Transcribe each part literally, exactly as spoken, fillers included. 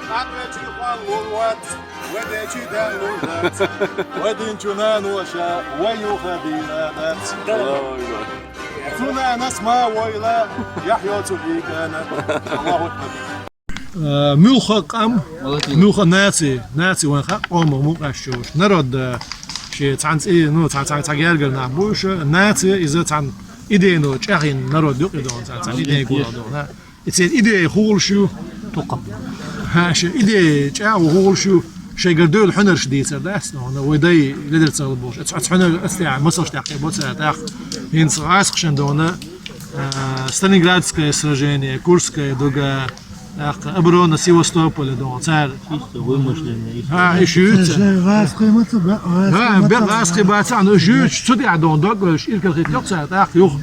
Къан ваьчи къоал лун вац, вай дечи дан лун дац. Вай динчу наноша, вай юха дина дац. Цу нанас ма войла, яхь йоцу бикана. Аллаху акбар. Э, муьлха къам, муьлха наци, наци вайн хьа къомах мукъаш чуш. Народ, э, ши цхьан цӀи, ну, цхьа, цхьа, цхьа гергар нах буш, наци иза цхьан идейно чӀахин народ юкъи дон, цхьа, цхьа идей гула дон, а. И цен идей хулш ю. Тукъа. Ха, ши идей чӀа хулш ю. Шайгар дойл хьунарш дийцар дац, но, но, вай дай ледер цал буш. Ац, ац хьунар ац тя, масалш тя къе боца тах. Хин сгас хшан дона. Э, Сталинградское сражение, Курская дуга, так, оборона Севастополя, дон, цар. Чисто вымышленное. Ха, и шуца. Газ кыйматы, ба-, газ Ха, кыйматы бе газ кыйматы, ан шуч, цуд я дон, дог, иркал хит лёк цар, так, юх.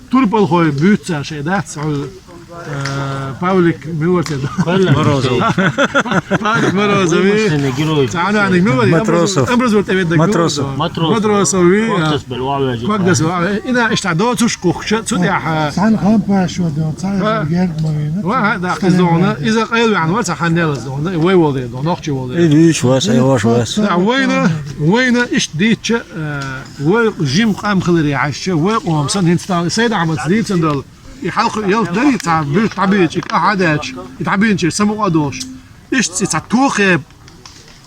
Турпал хой бюца шей, да, цар, э, Павлик Милварте. Морозов. Павлик Морозов, и. Вымышленный герой. Цар, ан, ан, Милварте. Матросов. Амбраз, Амбраз, Матросов. Матросов. Матросов, и, а. Когдас бел вавяжи. Когдас вавяжи. Ина, ишта доцуш кухча, цуд я, ха. Цхьан хам пашо дон, цхьан Ха. Герд мавина. Ва, ха, да, из дона, из къел вян вар, цхьан нел из дона, вай волде дон, нохчи волде. Э, виш вас, э, ваш вас. Да, вайна, вайна ишт дитча, э, вай жим къам хилари хьашча, вай къом сан Хинстан, Сайд Ахмад дийцан дал, и халкъ ял дари ца, бир табичи, ка хадач, и табинчи саму адош. Ишт ци ца тухе,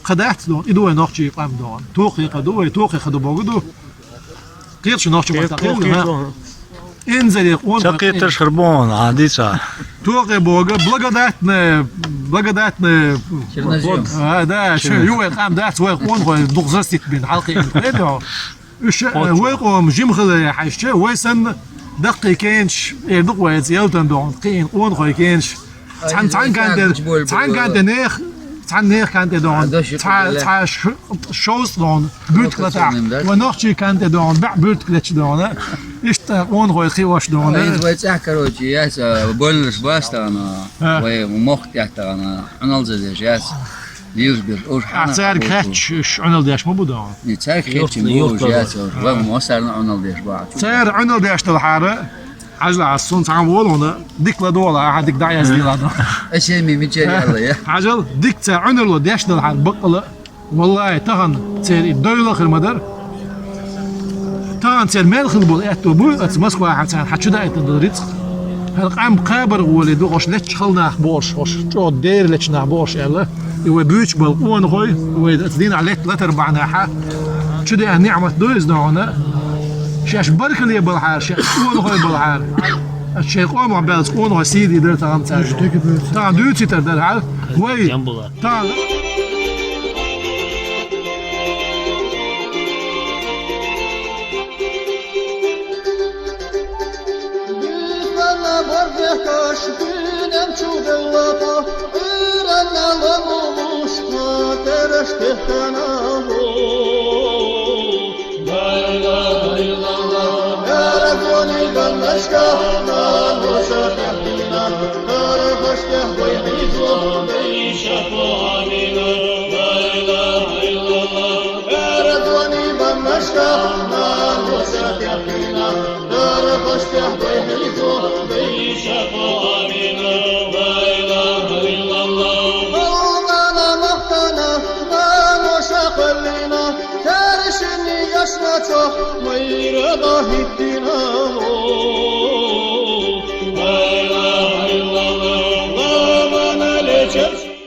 Кхадац дон, и ду вай нохчи къам дон. Тохе кхаду, вай тохе кхаду богу ду. Кхеташ нохчи мата кхеташ, ха? Инзаре къон. Ца кхеташ хар бон, а, дица. Тохе бога, благодатная, благодатная. Чернозем. А, да, шу, ю вай къам дац, вай къон, вай дух застит бин, халкъи ин кхеташ. Уж, э, вай къом жим хиле хьашча, вай сан даккхи кенш, эр дукъ вай цӀелтан дон, кхин къон хой кенш. Цхьан, цхьан канте, цхьан канте нех, цхьан нех канте дон. Цхьа, цхьа ш-, шовз дон, бюртк лата. Ва нохчи канте дон, баъ бюртк леч дон. Ишта къон хой хиваш дон. Ай, вай цхьа, короче, яц, а, больнаш бастана, вай мохт ятана, анализеш яц. Лилж бир, уж А хана царг хабур хетч, уж Ӏуналдеш ма бу дагӀан. Не, царг хетч, юрт, бу, юрт уж яц, базар. Уж. Ва мосарна Ӏуналдеш ба. Цар Ӏуналдеш дал хьара, хьажла ас сун цхьан волуна, дик ла дола, а дик дӀаяз дила да. Эсеми мичер ялла, я. Хьажал, дик цар Ӏунало деш дал хьара бакъала. Валлай, тахан цер и дойла хир ма дар. Тахан цер мел хил бол этто бу, ац Москва хьа цар хьачу да это дал рицк. Хьар къам кхабар гъоли ду, хош леч халнах бош, хош чо дер леч нах бош, яла. И вай бюч бал къон хой, вай ац дин а лет латар бана хьа. Чу де а ниъмат ду из дона. Шаш баркали бал хьар, шаш къон хой бал хьар. Ац шей къом бал къон хой сиди дар тахан цар. Тахан дюци тар дар хьар. Вай. Тахан. Бихана бордехкаш бинем чудаллата, ирана ламулушка тереш техкана. Ла илагьа иллаллагь. Яра гони ганнашка, на моша тахтина, кара хаштех бой хизо, бейша фамина. Ла илагьа иллаллагь. Эрзони бамнашка, на моша тяхина, дара хоштя бой хилизо, бейша фамина. Ла илагьа иллаллагь. Аллана махтана, на моша къаллина, таршини яшначо, майра бахитина.